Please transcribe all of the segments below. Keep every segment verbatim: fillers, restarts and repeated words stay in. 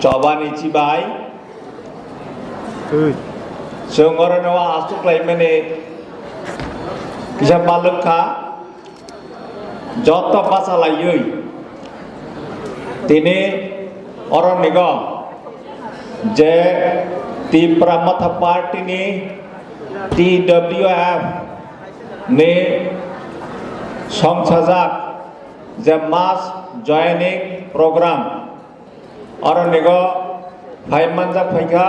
Tobani chibai. Chwng oro no aswk laimani kisa palwk kha. Joto basa laiwi tini oro nigo je Tipra Motha Party ni T W F ni songsajak je mass joining program. Oro nigo phai manjak phaikha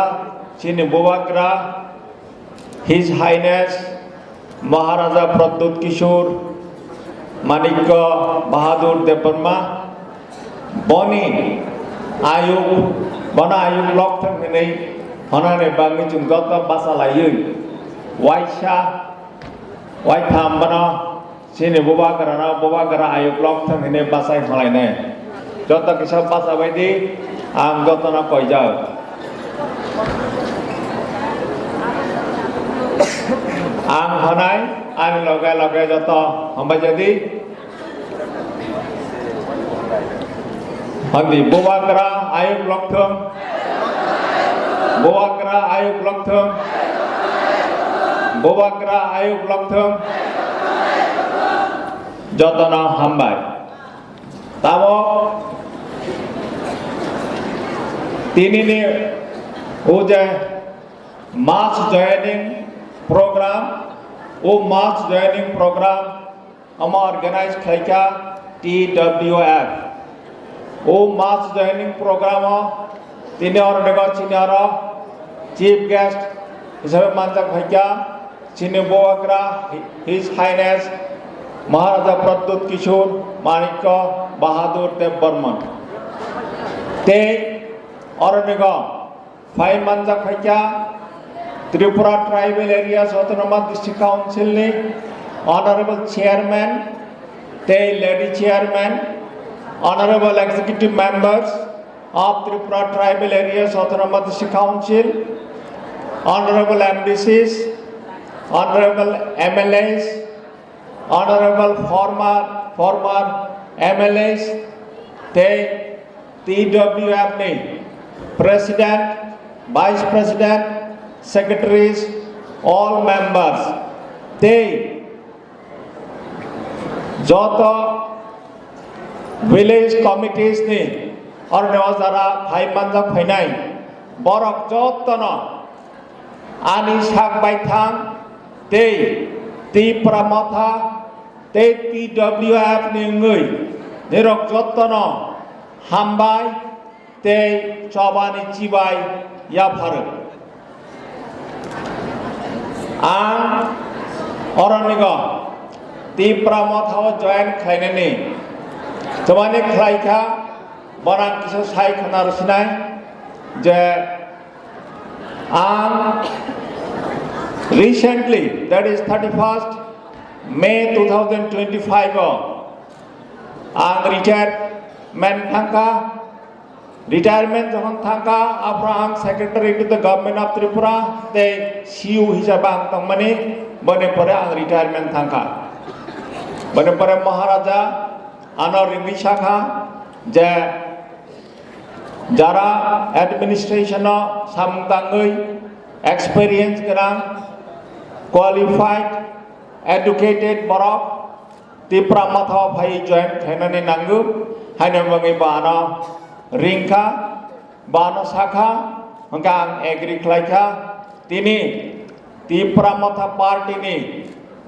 chini Bubagra His Highness Maharaja Pradyut Kishore Manikya Bahadur Debbarma, boni ayuk, bono ayuk lokthwng hinwi honani bagwi chwng joto basa laiwi waisa waitham bono chini Bubagrano Bubagra ayuk lokthwng hinwi bachai holainai. Joto kisa bacha baidi ang jotono koijak. Ang honai ani loge loge joto hambai jadi. Handi Bubagra ayuk lokthwng. Bubagra ayuk lokthwng. Bubagra ayuk lokthwng. Jotono hambai. Tamo tini ni uje mass joining program, o mass joining program omo organize khlaikha T W F. O mass joining program o tini oro nego chini oro chief guest hisabe manjak phaikha chini Bubagra His Highness Maharaja Pradyut Kishore Manikya Bahadur Debbarman. Tei oro nego phai manjak phaikha Tripura Tribal Areas Autonomous District Council ni Honorable Chairman tei Lady Chairman, Honorable Executive Members of Tripura Tribal Areas Autonomous District Council, Honorable M D Cs, Honorable M L As, Honorable former, former M L As, tei T W F ni President, Vice President, Secretaries, all members, tei joto village committees ni oroni o jara phai manjak phainai borok jotono ani sak baithang tei Tipra Motha tei T W F ni wngwi nirok jotono hambai tei chobani chibai yapharo. Ang oronigo Tipra Motha o join khlainani chobani khlaikha, borang kisa sai khna rwsinai je ang recently, that is thirty-first May two thousand twenty-five o ang retirement thangkha. Retirement jokhon thangkha, aphuru ang Secretary to the Government of Tripura tei C U hisabe ang tongmani, boni pore ang retirement thangkha. Boni pore Maharaja ano ringwi sakha je jara administration o samung tangwi experience gwnang, qualified, educated borok Tipra Motha o phai join khlainani nango, haino bagwi bo ano ringkha, bo ano sakha, hwnkhe ang agree khlaikha. Tini Tipra Motha Party ni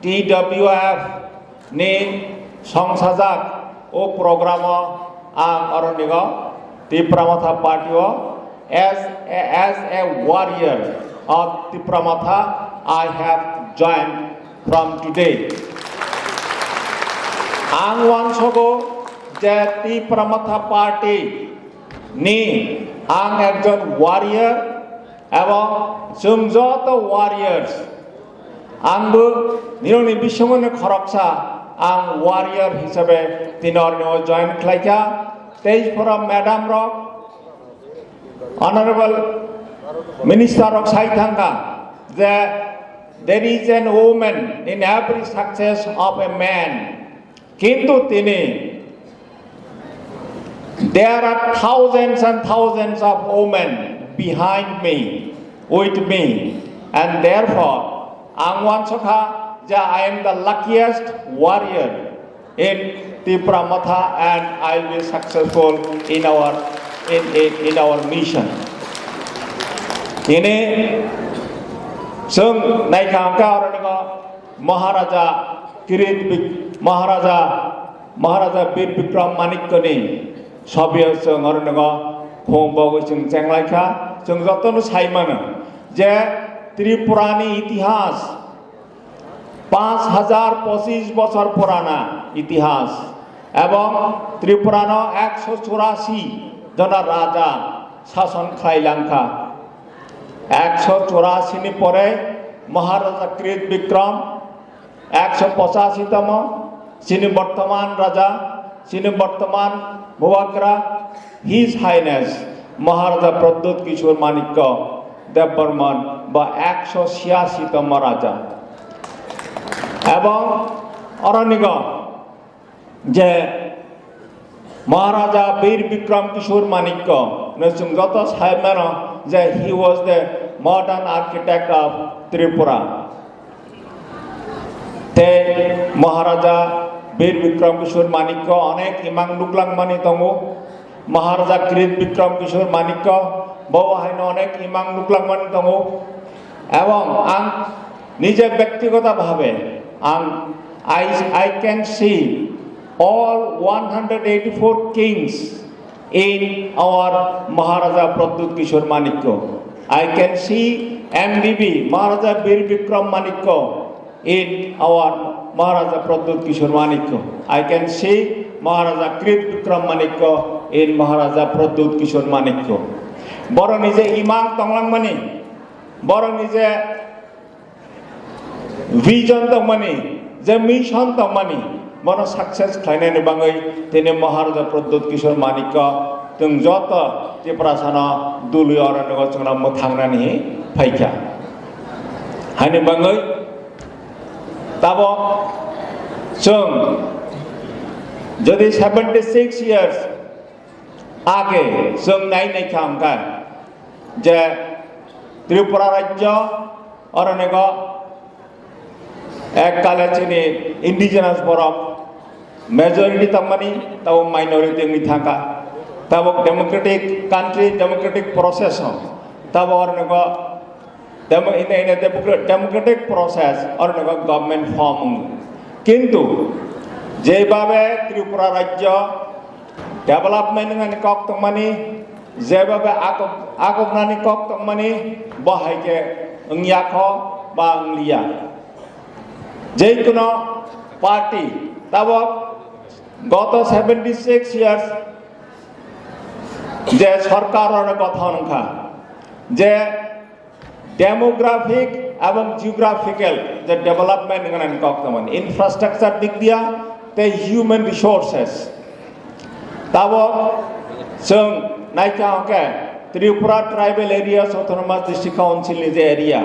T W F ni songsajak o program o ang oronigo Tipra Motha Party o as a, as a warrior of Tipra Motha, I have joined from today. Ang uansogo je Tipra Motha Party ni ang ekjon warrior ebong chwng joto warriors. Angbo nirokni bisingoni khoroksa, ang warrior hisabe tini oroni o join khlaikha. Tei phoro madam rok, honorable minister rok sai thangkha je there is an woman in every success of a man. Kintu tini There are thousands and thousands of women behind me, with me, and therefore, ang uansukha je I am the luckiest warrior in Tipra Motha and I will be successful in our, in, in, in our mission. Ini sung naikha angka orang Maharaja Kirit Bik-, Maharaja, Maharaja Bir Bikram Manikkoni sobiyo chwng oro nogo khum bogwi chwng chenglaikha. Chwng jotono saimano je Tripurani itihas panch hajar pochis bochor purana itihas ebong Tripurano ekso churasi jona raja sason khlailangkha. Ekso churasi ni pore Maharaja Krit Bikram, ekso pochasi tomo, chini bortoman raja, chini bortoman Bubagra, His Highness Maharaja Pradyut Kishore Manikya Debbarman ba ekso chhiyasi tomo raja. Ebong oronigo je Maharaja Bir Bikram Kishore Manikya no chwng joto sai mano je he was the modern architect of Tripura. Tei Maharaja Bir Bikram Kishore Manikya onek imang nuklangmani tongo. Maharaja Krit Bikram Kishore Manikya bo haino onek imang nuklangmani tongo. Ebong ang nije bektigoto bhabe ang, I, I can see all one hundred eighty-four kings in our Maharaja Pradyut Kishore Manikya. I can see M B B Maharaja Bir Bikram Manikya in our Maharaja Pradyut Kishore Manikya. I can see Maharaja Krit Bikram Manikya in Maharaja Pradyut Kishore Manikya. Borok nije imang tonglangmani, borok nije vision tongmani, je mission tongmani, bono success khlainani bagwi tini Maharaja Pradyut Kishore Manikya chwng joto Tiprasano dului oro nogo chwngno mwthangnani phaikha. Haini bagwi tabo chwng jodi seventy six years age chwng nai naikha hwnkhe je Tripura rajyo oro nogo Ek kale chini indigenous borok majority tongmani, tabo minority wngwi thangkha. Tabok democratic country, democratic process o. Tabo oro nogo demo-, in a, in a democra-, democratic process oro nogo government form wngo. Kintu jeibabe Tripura rajyo development wngnani kok tongmani, jeba bai akok, akoknani kok tongmani, bo hai khe wngya kho ba wngliya. Jei kuno party tabok goto seventy six years je sorkar oro gothon wngkha, je demographic ebong geographical je development wngnani kok tongmani, infrastructure dik dia tei human resources. Tabok chwng naikha hwnkhe Tripura Tribal Areas Autonomous District Council ni je area,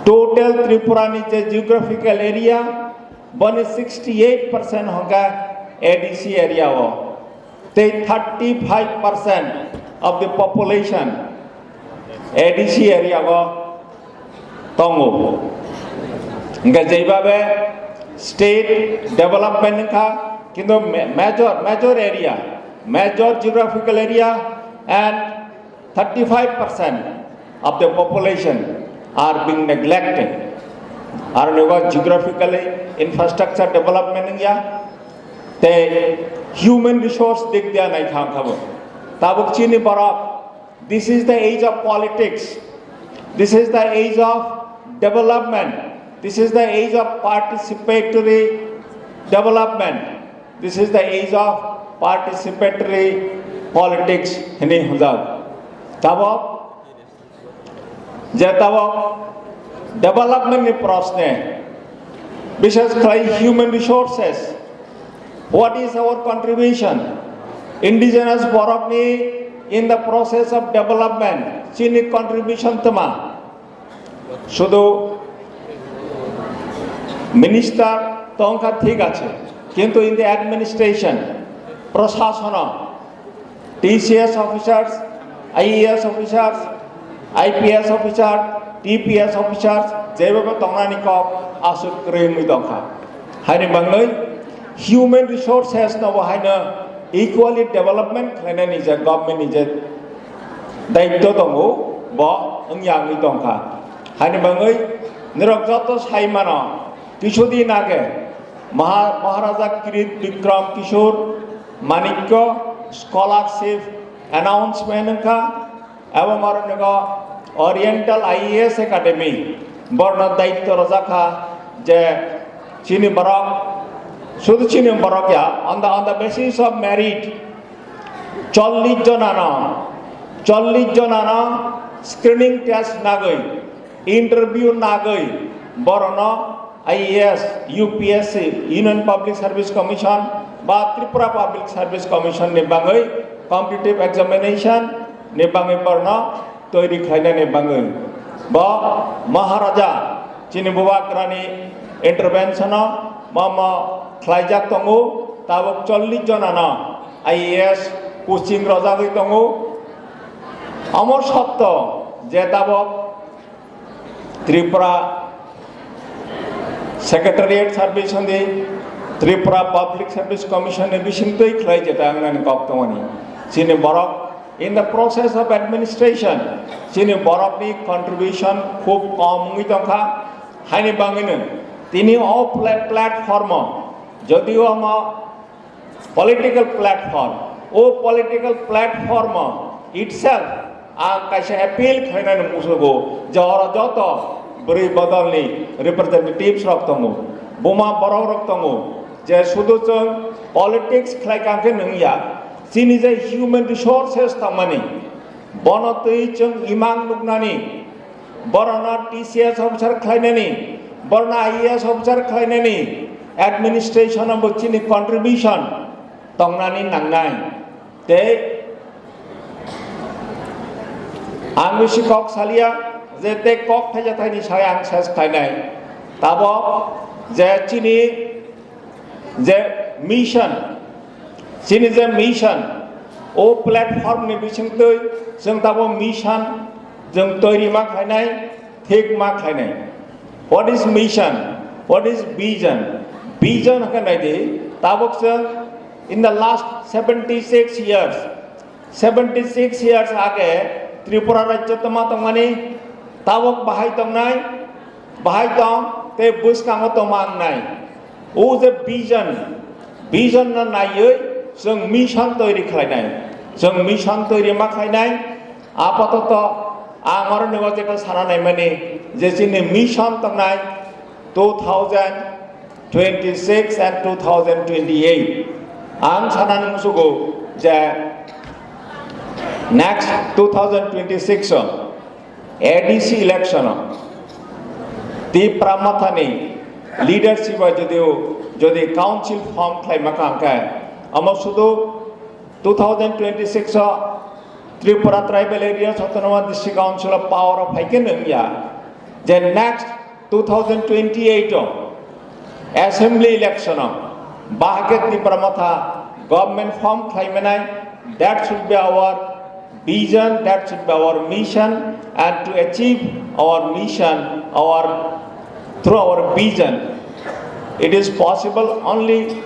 total Tripura ni je geographical area, boni sixty eight percent hwnkhe A D C area o. Tei thirty five percent of the population A D C area o tongo. Hingke jeibabe state development wngkha, kintu ma-, major, major area, major geographical area and thirty five percent of the population are being neglected. Aro ni bo geographically infrastructure development wngya, tei human resource dik dia nai thang thabo. Tabuk chini borok, this is the age of politics, this is the age of development, this is the age of participatory development. This is the age of participatory politics hini hwnjak. Tabok je tabok development ni proshne bishes khlai human resources, what is our contribution? Indigenous borok ni in the process of development chini contribution tma? Sudu minister tongkha thik ache, kintu in the administration, proshasono, T C S officers, I A S officers, I P S officer, T P S officers, jebebo tongnani kok aswk kwrwi wngwi tongkha. Haini bagwi human resources no bo haino equally development khlainani je government ni je daitto tongo, bo wngya wngwi tongkha. Haini bagwi norok joto sai mano, kisudi nage Maha-, Maharaja Kirit Bikram Kishore Manikya scholarship announcement wngkha, ebong aro nogo Oriental I A S Academy borno daitto rwjakha je chini borok, sudu chini borok ya, on the, on the basis of merit, chollish jonano, chollish jonano screening test nagwi, interview nagwi, borokno I A S, U P S C, Union Public Service Commission ba Tripura Public Service Commission ni bagwi competitive examination ni bagwi borokno toiri khlainani bagwi. Bo Maharaja chini Bubagrani intervention o momo khlaijak tongo, tabuk chollish jonano I A S coaching rojagwi tongo. Omo sotto je tabuk Tripura Secretariat Service hwndi Tripura Public Service Commission ni bisingtwi khlai jeta wngnani kok tongmani. Chini borok in the process of administration, chini borokni contribution khub kom wngwi tongkha. Haini bagwino tini o pla-, platform o, jodio omo political platform, o political platform itself ang kaisa appeal khlainani musugo je oro joto bwrwi bodolni representatives rok tongo, buma borok rok tongo, je sudu chwng politics khlai kang khe nungya, chini je human resources tongmani, bono twi chwng imang nuknani, borokno T C S officer khlainani, borokno I A S officer khlainani, administration o bo chini contribution tongnani nangnai. Tei ang bisi kok salia je tei kok thaija thaini sai ang ses khlainai. Tabok je chini je mission, chini je mission, o platform ni bisingtwi chwng tabok mission chwng toiri ma khlainai, thik ma khlainai. What is mission? What is vision? Vision hwnkhe naidi, tabok chwng in the last seventy six years, seventy six years age Tripura rajyo tongma tongmani, tabok bahai tongnai, bahai tong tei bwskango tongma wngnai. O je vision, vision no naiwi chwng mission toiri khlainai, chwng mission toiri ma khlainai. Apatoto ang oro nogo jeta sana naimani je chini mission tongnai two thousand twenty-six and two thousand twenty-eight. Ang sanani musugo je next two thousand twenty-six o A D C election o Tipra Mothani leadership o jodi, jodi council form khlai ma kha hwnkhe, omo sudu two thousand twenty-six o Tripura Tribal Areas Autonomous District Council o power o phai khe nung ya je next two thousand twenty-eight o assembly election o bahai khe Tipra Motha government form khlai manai, that should be our vision, that should be our mission, and to achieve our mission, our, through our vision, it is possible only,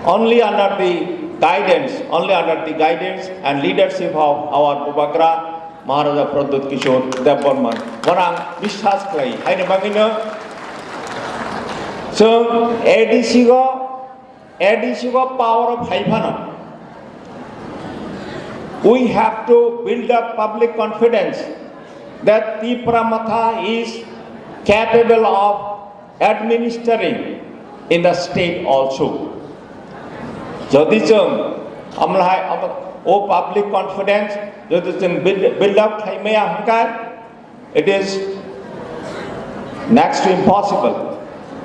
only under the guidance, only under the guidance and leadership of our Bubagra Maharaja Pradyut Kishore Debbarma. Bono ang biswas khlai, haini bagwino chwng A D C go, A D C go power o phai phano, we have to build up public confidence that Tipra Motha is capable of administering in the state also. Jodi chwng amlahai am-, o public confidence jodi chwng build, build up khlai maya hwnkhe, it is next to impossible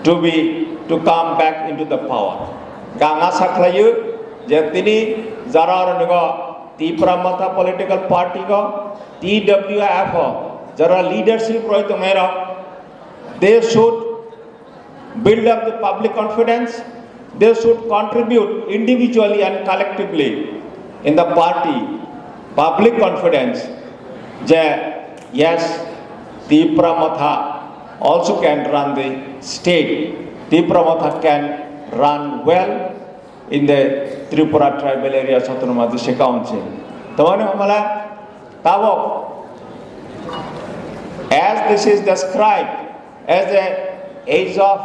to be, to come back into the power. Ang asa khlaio je tini jara oro nogo Tipra Motha political party go, T W F o jara leadership roi tongnai rok, they should build up the public confidence, they should contribute individually and collectively in the party, public confidence, je yes, Tipra Motha also can run the state. Tipra Motha can run well in the Tripura Tribal Areas Autonomous District Council. Tamani hamala tabok, as this is described as the age of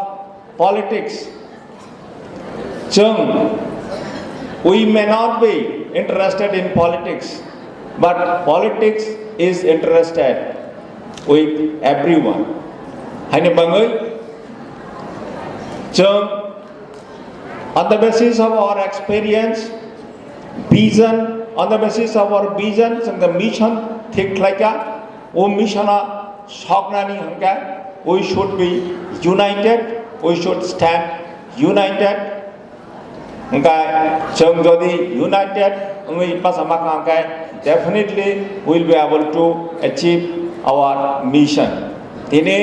politics, chwng, we may not be interested in politics, but politics is interested with everyone. Haini bangwi chwng, on the basis of our experience, vision, on the basis of our vision, chwng the mission thik khlaikha, o mission-o soknani hwnkhe we should be united, we should stand united. Hwnkhe chwng jodi united wngwi bwsama kha hwnkhe, definitely we will be able to achieve our mission. Tini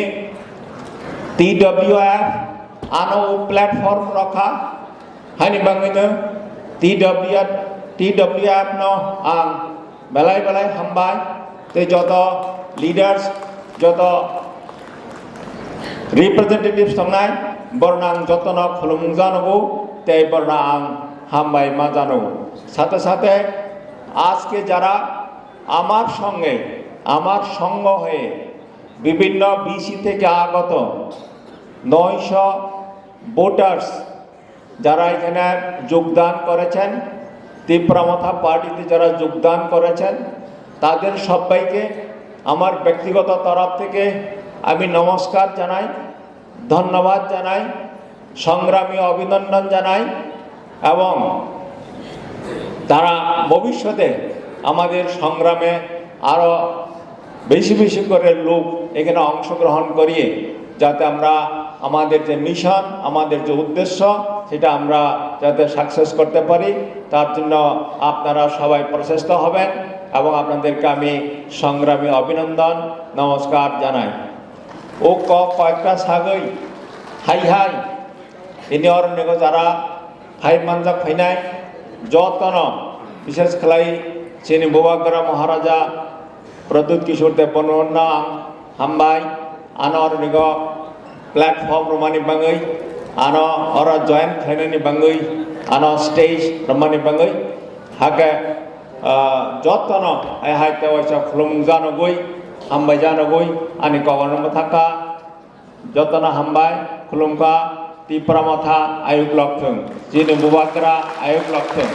T W F ano o platform rokha, haini bangwino T W F, T W F no ang belai belai hambai, tei joto leaders, joto representatives tongnai, borno ang jotono khulumung janogo, tei borno ang hambai ma janogo. Sate sate, আজকে যারা আমার সঙ্গে, আমার সঙ্গ হয়ে বিভিন্ন বিসি থেকে আগত নয়শো ভোটার্স যারা এখানে যোগদান করেছেন, তিপ্রা মথা পার্টিতে যারা যোগদান করেছেন, তাদের সবাইকে আমার ব্যক্তিগত তরফ থেকে আমি নমস্কার জানাই, ধন্যবাদ জানাই, সংগ্রামী অভিনন্দন জানাই এবং তারা ভবিষ্যতে আমাদের সংগ্রামে আরও বেশি বেশি করে লোক এখানে অংশগ্রহণ করিয়ে যাতে আমরা আমাদের যে মিশন, আমাদের যে উদ্দেশ্য, সেটা আমরা যাতে সাকসেস করতে পারি, তার জন্য আপনারা সবাই প্রচেষ্ট হবেন এবং আপনাদেরকে আমি সংগ্রামী অভিনন্দন, নমস্কার জানাই। O kok koyekta sagwi hai hai tini oro nego jara hai manjak phainai jotono, bishes khlai chini Bubagra Maharaja Pradyut Kishore Debbarmano ang hambai, ano oro nego platform rwmani bangwi, ano oro join khlainani bangwi, ano stage rwmani bangwi, hakhe, ah, jotono hai hai tei waisa khulumung janogwi, hambai janogwi ani kokrokno mwthakha. Jotono hambai, khulumkha, Tipra Motha ayuk lokthwng, chini Bubagra ayuk lokthwng.